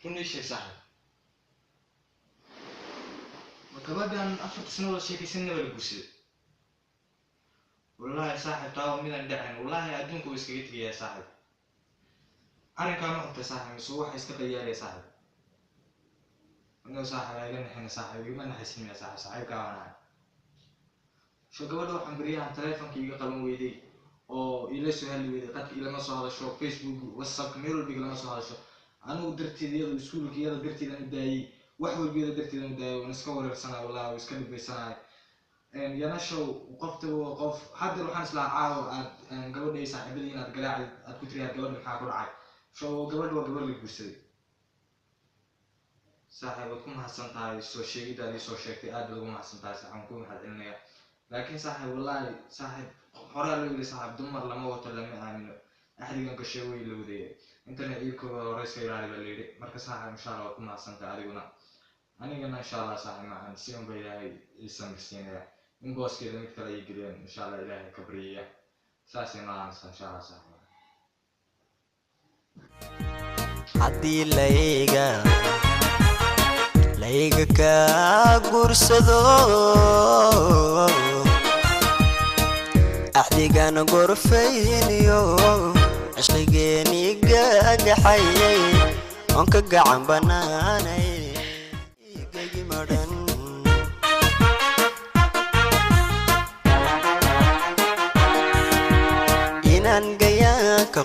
Run ii sheeg, saaxiib, ma gabadhan 4ta sano wada sheekaysanna baa la guursaday? Wallaahi saaxiib, taa waa midaan dhacayn. Wallaahi adduunka wuu iskaga tegayaa, saaxiib. Arrinkaa ma xunta, saaxiib, mise waxa iska qayaaraya, saaxiib? Anigo saaxiib ha iga naxina, saaxiib, igama naxaysin miya, saaxiib? Saaxiibkaa baan ahay. So gabadha waxaan beryahan telefonka iga qaban weyday oo ila soo hadli weyday, qadka ilama soo hadasho, Facebook, WhatsApp, meel walba igalama soo hadasho. Anigu darteed iyada iskuulka iyada darteedaan u daayey, wax walba iyada darteedaan u daayay. Waan iska wareersanahay, wallahi waan iska dhibaysanahay. Yanashow qofta waa qof hadda waxaan islahaa caawa aad gabadha iyo saaxiibadii inaad garaacid, aad ku tiriyaad gabadha maxaa ku dhacay. So gabadha waa gabadh la guursaday. Saaxiib, waad ku mahadsan tahay soo sheegiddaad ii soo sheegtay, aad baad ugu mahadsan tahay, saaxiib, waan ku mahad celinaya. Laakiin saaxiib, wallaahi saaxiib, horaa loo yidhi, saaxiib, dumar lama wato, lama aamino. Axdigan gashay way lowdaya intana ciilkooda hore iska ilaali baa la yidhi. Marka saaxiib, insha Allah waad ku mahadsan tahay adiguna, anigana insha Allah, saaxiib macaan, si unba Ilaahay ii samirsiinaya in booskeeda mid kale ay geliyaan, insha Allah Ilaahay ka baryaya. Saasay noocaansa, insha Allah, saaxiib. Haddii layga kaa guursado, axdigana gorfayniyo cishqigeeni gagaxayay oon ka gacan banaanay gegi madhan. Inaan gayaanka